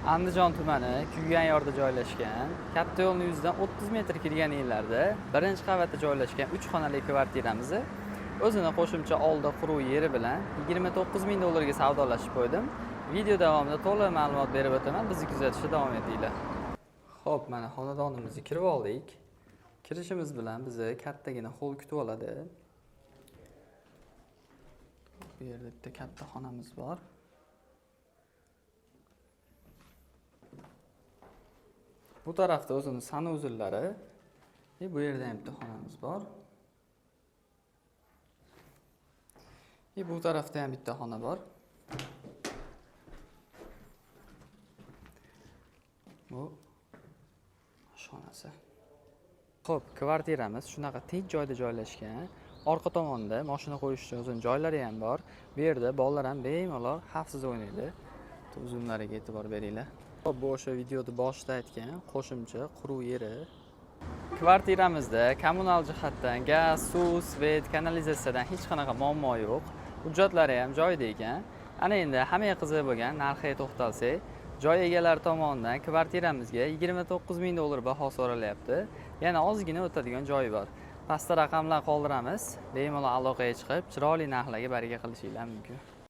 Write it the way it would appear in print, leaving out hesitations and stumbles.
Andijon tumani Kuyganyorda joylashgan, katta yo'lning yuzidan 30 metr kirganinglarda birinchi qavatda joylashgan 3 xonali kvartiramizni o'zini qo'shimcha oldi quruq yeri bilan 29 ming dollarga savdolashib qo'ydim. Video davomida to'liq ma'lumot berib o'taman, bizni kuzatishda davom etinglar. Xo'p, mana xonadonimizga kirib oldik. Kirishimiz bilan bizni kattagina hol kutib oladi. Bu yerda bitta katta xonamiz bor. Bu tarafda o'zini sanuzullari, bu yerda ham bitta xonamiz bor. Bu tarafda ham bitta xona bor. Bu oshxonasi. Xo'p, kvartiramiz shunaqa tinch joyda joylashgan. Orqa tomonda mashina qo'yish uchun o'zini joylari ham bor. Bu yerda bolalar ham bemalol xavfsiz o'ynaydi. Uzumlariga e'tibor beringlar. Xo'p, bu o'sha videoda boshida aytgan qo'shimcha quruq yeri. Kvartiramizda kommunal jihatdan gaz, suv, svet, kanalizatsiyadan hech qanaqa muammo yo'q. Hujjatlari ham joyida ekan. Ana endi hammaga qiziq bo'lgan narxiga to'xtalsak, joy egalari tomonidan kvartiramizga 29 ming dollar baho so'ralyapti. Yana ozgina o'tadigan joyi bor. Pastda raqamlar qoldiramiz. Bemalol aloqaga chiqib, chiroyli narxlarga baraka qilishinglar mumkin.